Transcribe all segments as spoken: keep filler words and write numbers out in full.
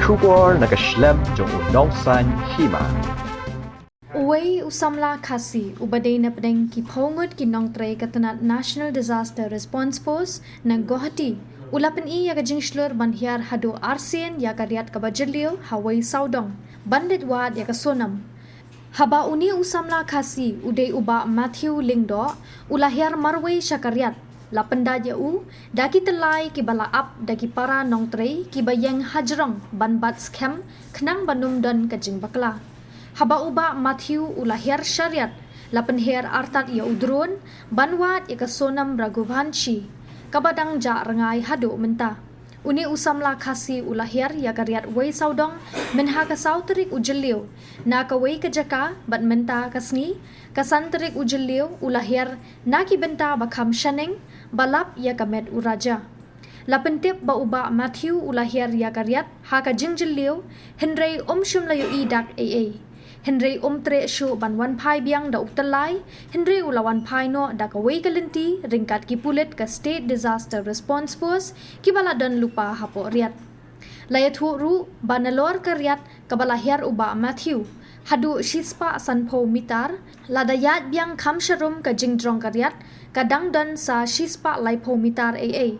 Khubor na ka shlem jong u nongsaiñ hima. Uwei u samla Khasi uba dei na pdeng ki phew ngut ki nongtrei ka tnat National Disaster Response Force na Guwahati u la pyni ïa ka jingshlur ban hiar haduh arsien ïa ka riat kaba jylliew ha Wei Sawdong ban leit wad ïa ka Sonam. Haba une u samla Khasi u dei u Bah Matthew Lyngdoh, u la hiar marwei sha ka riat, la pyndait ïa u da ki tyllai kiba la ap da ki para nongtrei kiba ïeng hajrong ban bat skhem khnang ban ym don ka jingbakla. Haba u Bah Matthew u la hiar sha riat, la pynhiar artat ïa u drone ban wad ïa ka Sonam Raghuvanshi kaba dang jah rngai haduh mynta. Une u samla Khasi u la hiar ïa ka riat Wei Sawdong mynha ka saw tarik u Jylliew na kawei ka jaka bad mynta ka sngi ka san tarik u Jylliew u la hiar na ki bynta ba kham shaneng ba lap ïa ka met u Raja. La pyntip ba u Bah Matthew u la hiar ïa ka riat ha ka jingjylliew, hynrei um shym la ïohi dak ei ei. Hynrei um treh shuh ban wan phai biang da u tyllai, hynrei u la wan phai noh da kawei ka lynti ryngkat ki pulit ka State Disaster Response Force kiba la don lypa hapoh riat. La ïathuh ruh ba nalor ka riat kaba la hiar u Bah Matthew haduh shispah sanphew mitar, lada ïaid biang kham sharum ka jingdrong ka riat ka dang don sa shispah laiphew mitar ei ei,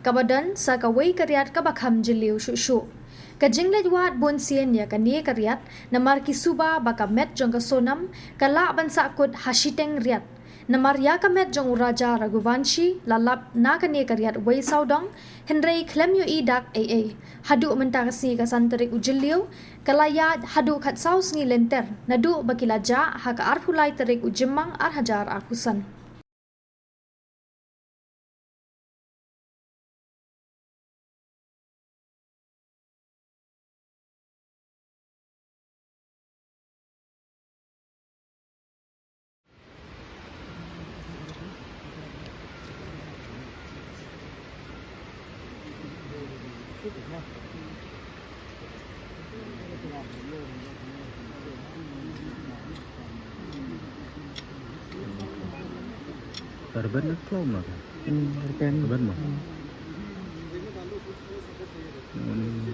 kaba don sa kawei ka riat kaba kham jylliew shuh shuh. Ka jingleit wad bunsien ïa kane ka riat namar ki suba ba ka met jong ka Sonam ka lah ban sahkut ha shiteng riat. Namar ïa ka met jong u Raja Raghuvanshi la lap na kane ka riat Wei Sawdong, hynrei khlem ïohi dak ei ei. Haduh mynta ka sngi ka san tarik u Jylliew ka la ïaid haduh khatsaw sngi lynter naduh ba ki la jah ha ka arphew lai tarik u Jymmang ar hajar arphew san. Ka rben na klom na ka. Hmm, rben. Rben mo. Hmm. Hmm.